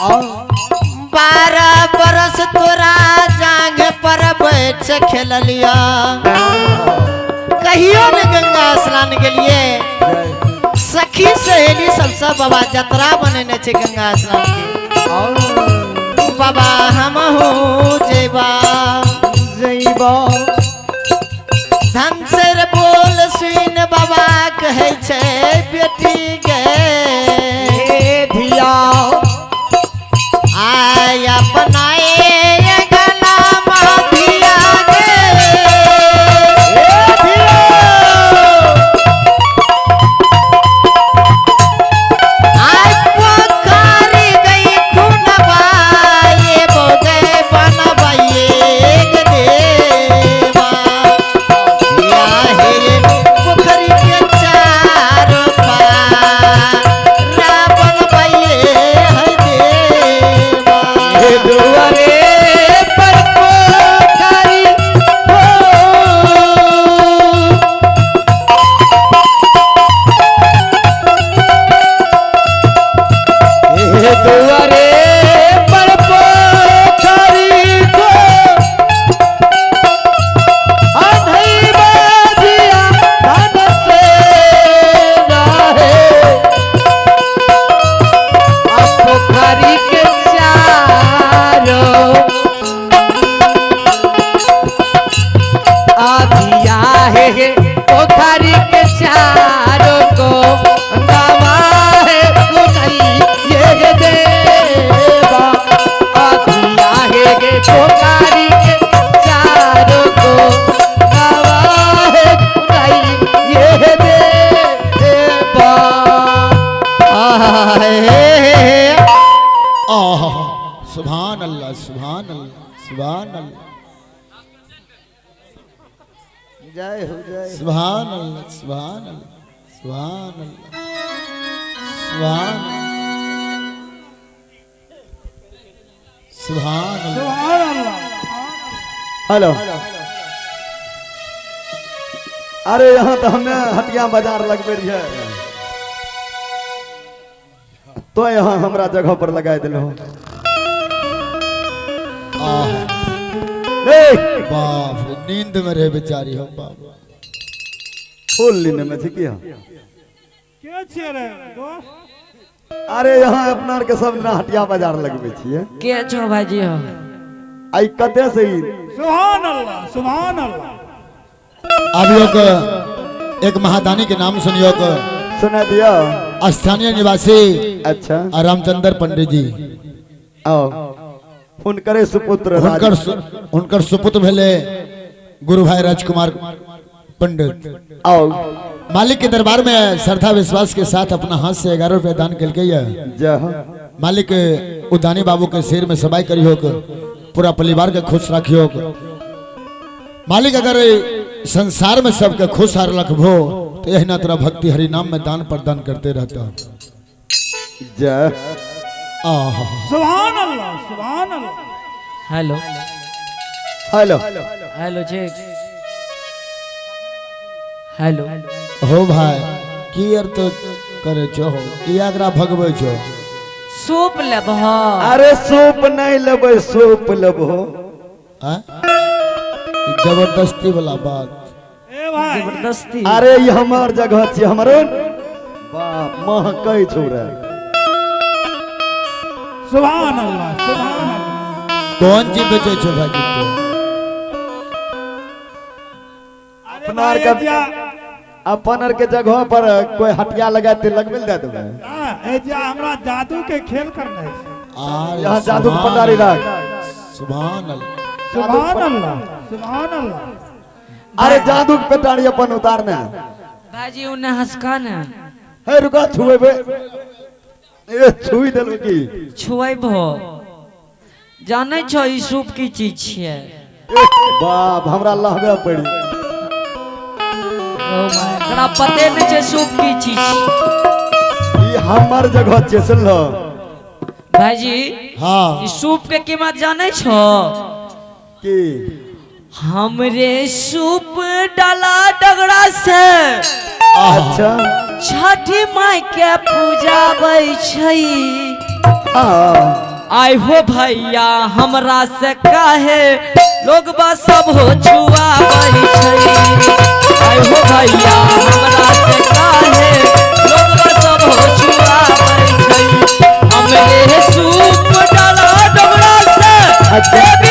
12 बरस तोरा जांघ पर बैठ खेललिया, कहियो ने गंगा स्नान गेलिए। सखी सहेली सबसे बाबा जतरा बनेने छे गंगा स्नान के। बाबा हमहू जेबा जइबा। धनसर बोल सुन बाबा कहै छे बेटी गे धिया, आय अपनाए गला धिया गे। आय पोखरी गई खुनबाए बोगे बनबाए गे देवा। धिया हे पोखरी के चारो पार बनबाए है देवा। हे दुआरे पर पोखरी हो, हे दुआरे पर पोखरी को अधई बाजिया धन से रहे, आ पोखरी के चारो आधिया है, पोखरी के चारो को गवा है गुनई ये देवा। आधिया है गे पोखरी के चारो को गवा है गुनई ये देवा। आहा हे हे हे। आहा, सुभान अल्लाह, सुभान अल्लाह, सुभान अल्लाह। जय हो जय। सुभान अल्लाह, सुभान अल्लाह, सुभान अल्लाह, सुभान सुभान अल्लाह। सुभान अल्लाह। हेलो, अरे यहाँ तो हमें हटिया बाजार लगबे रहिए, तो यहाँ हमरा जगह पर लगाए दिलो। आहा, ए बाप रे, नींद में रहे बेचारी हो बाबा। फूल लेने में छी किया के छियै रे दोस्त? अरे यहाँ अपना आर के सब ना हटिया बाजार लगबे छिए। के छो भाईजी हो? आई कते से ई? सुभान अल्लाह, सुभान अल्लाह। आप लोग एक महादानी के नाम सुनियो के। सुना दिया। स्थानीय निवासी अच्छा रामचंद्र पंडित जी। आओ हुनकरे सुपुत्र हुनकर सुपुत्र भेले गुरु भाई राजकुमार पंडित। आओ मालिक के दरबार में श्रद्धा विश्वास के साथ अपना हाथ से 11 रुपया दान करके जय हो। मालिक उदानी बाबू के सिर में सबाई करी हो, पूरा परिवार के खुश रखियो। मालिक अगर संसार में सबके खुश हर रखबो तो यही ना तेरा भक्ति हरि नाम में दान प्रदान करते रहता। जय। आहा, सुभान अल्लाह, सुभान अल्लाह। Hello hello hello check hello. हो भाई की यार तो करे छो हो, की एकरा भगबै छो? सूप लेबहो? अरे सूप नहीं लेबै, सूप लेबहो। आ? जबरदस्ती वाला बात। ए भाई जबरदस्ती। अरे ये हमार जगह छी, हमरो बाप महकै छौ रे। सुभान अल्लाह, सुभान अल्लाह। कौन चीज बेचै छो भाई तो? अपना आर के अपन आर के जगह पर कोई हटिया लगाते लगबे दे देबै। हां, ए जा हमरा जादू के खेल करना है। यहाँ जादू के पंडारी राख। सुभान अल्लाह, सुभान अल्लाह, सुभान अल्लाह। अरे जादू के पेटारी अपन उतारने भाईजी उन्हें हंसका ना। हे रुका छुएबे, ए छुई देलु की छुएबो जानै छो ई सूप की चीज छियै। बाप हमरा लहबे पड़ी। ओ my, एकरा पते नै छै सूप की चीज। ई हमर जगह छै सुनलो भाईजी। हां ई सूप के कीमत जानै छो की? हमरे सूप डाला डगरा से अच्छा छठी माई के पूजा बै छै। हां आय हो भैया हमरा से काहे लोग बा सब हो छुआबै छै। आय हो भैया हमरा से काहे लोग बा सब हो छुआबै छै। हमरे सूप डाला डबरा से देवी